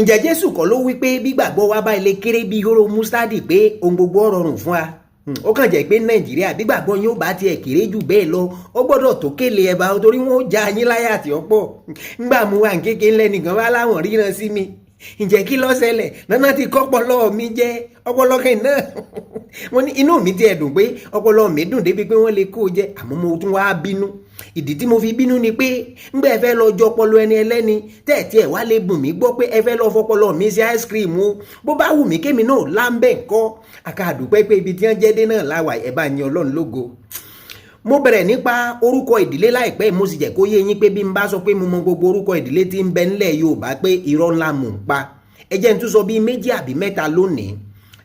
Ǹjẹ́ Jésù kọ́ ló wí pé gbígbàgbọ́ wa bá ilé kéré bí hóró mustadi, pé ohun gbogbo ó rọrùn fún wa? Ó kàn jẹ́ pé Nàìjíríà, gbígbàgbọ́ yín ó bá tiẹ̀ kéré jù bẹ́ẹ̀ lọ, ó gbọ́dọ̀ tó kélé ẹ̀bà, torí wọn ó já yín láyà tí ó pọ̀. Ńgbà mú wa kékeré ńlẹ́ nìkan wá láwọn ríran sí mi. Ǹjẹ́ kí ló ṣẹlẹ̀ nánà ti kọ́pọlọ mi jẹ́ ọpọlọ kan náà? Wọ́n ní inú mi ti ẹ̀dùn pé ọpọlọ mi dùn débi pé wọ́n lè kó o jẹ, àmọ́ mo tún wá bínú. Ìdí tí mo fi bínú ni pé ńgbà ẹ fẹ́ lọ jọ ọpọlọ ẹni ẹlẹ́ni, tẹ́ẹ̀tí ẹ̀ wá lè bùn mí gbọ́ pé ẹ fẹ́ lọ fọpọlọ mi sí ice cream o. Bó bá wù mí kémi náà láńbẹ̀ ńkọ́? Àkàdùpẹ́ pé ibi tí wọ́n jẹ́ dé náà láwà. Ẹ̀ bá yan Ọlọ́run lógo. Mo bẹ̀rẹ̀ nípa orúkọ ìdílé láìpẹ́, mo sì jẹ́ kó yé yín pé bí n bá sọ pé mo mọ gbogbo orúkọ ìdílé tí ń bẹ ńlẹ̀ Yorùbá, pé irọ́ ńlá mò ń pa. Ẹ jẹ́ n tún sọ bíi méjì àbí mẹ́ta lónìí.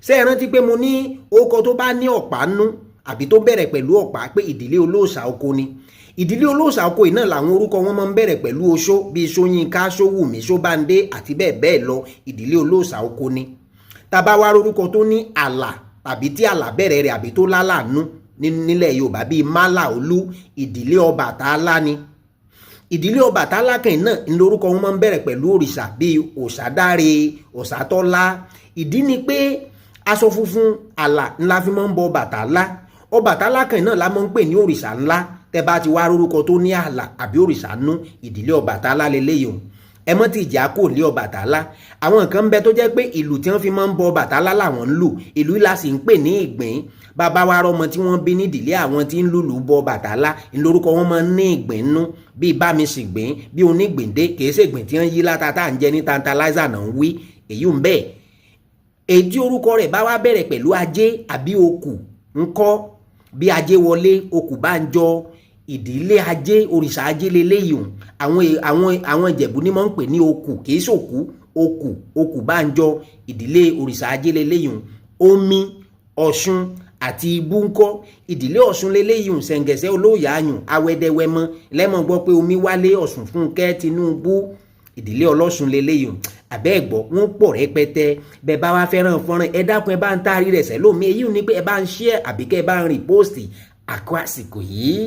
Ṣé ẹ rántí pé mo ní orúkọ tó bá ní ọ̀pá nú àbí tó bẹ̀rẹ̀ pẹ̀lú ọ̀pá, pé ìdílé olóòṣà oko ni? Ìdílé olóòṣà oko yìí náà làwọn orúkọ wọn máa ń bẹ̀rẹ̀ pẹ̀lú oṣó, bíi Ṣóyínká, Ṣówùmí, Ṣóbándé àti bẹ́ẹ̀ bẹ́ẹ̀ lọ. Ìdílé olóòṣà oko ni. Tá bá wá orúkọ tó ní àlà tàbí tí àlà bẹ̀rẹ̀ rẹ̀ àbí tó lálàánú nílẹ̀ Yorùbá, bíi Málàolú, ìdílé Ọbàtálá ni. Ìdílé Ọbàtálá kan náà ń lórúkọ wọn máa ń bẹ̀rẹ̀ pẹ̀lú òrìṣà, bíi Òṣàdáre, Òṣàtọ́lá. Ìdí ni pé aṣọ funfun àlà ńlá fi máa ń bọ Ọbàtálá. Ọbàtálá kan náà la máa ń pè ní òrìṣà ńlá. Tẹ bá ti wá rórúkọ tó ní àlà àbí òrìṣà nú, ìdílé Ọbàtálá lélẹ́yìí o. Ẹ mọ́ ti ìjà kò lé Ọbàtálá. Àwọn nǹkan ń bẹ tó jẹ́ pé ìlú tí wọ́n fi máa ń bọ Ọbàtálá làwọn ń lù. Ìlú la sì ń pè ní ìgbín. Bàbá wa rọmọ tí wọ́n bí nídìílé àwọn tí ń lùlù bọ Ọbàtálá, ńlórúkọ wọn máa ń ní ìgbín nú, bíi Bámisìgbín, bíi Onígbìndé. Kìí ṣègbín tí wọ́n yí láta tá à ń jẹ ní tantalizer náà ń wí èyí ń bẹ́ẹ̀. Èyí orúkọ rẹ̀ bá wá bẹ̀rẹ̀ pẹ̀lú ajé àbí okù ńkọ́, bí Ajé wọlé, okù bá ń jọ, ìdílé ajé, òrìṣà ajé leléyìí. Àwọn Ìjẹ̀bú ní máa ń pè ní okù, kìí ṣòkú, okù, okù bá ń jọ, ìdílé òrìṣà ajé leléyìí. Omi, Ọ̀ṣun àti ibú ńkọ́? Ìdílé Ọ̀ṣun leléyìí. Ṣẹ̀ǹgẹ̀ṣẹ̀ olóòyà ayùn awẹ́dẹ́wẹ́mọ́ lẹ́mọ̀ gbọ́ pé omi wálé Ọ̀ṣun, Fúnkẹ́ Tinubu, ìdílé ọlọ́ṣun leléyìí. Àbẹ́ ẹ̀gbọ́, wọn pọ̀ rẹpẹtẹ. Bẹ́ẹ̀ bá wá fẹ́ràn fọ́nrán, ẹ dákun, ẹ bá ń taari rẹ̀ sẹ́lómi. Èyí ni pé ẹ bá ń share àbí kẹ́ ẹ bá ń repost. Àkó àsìkò yìí.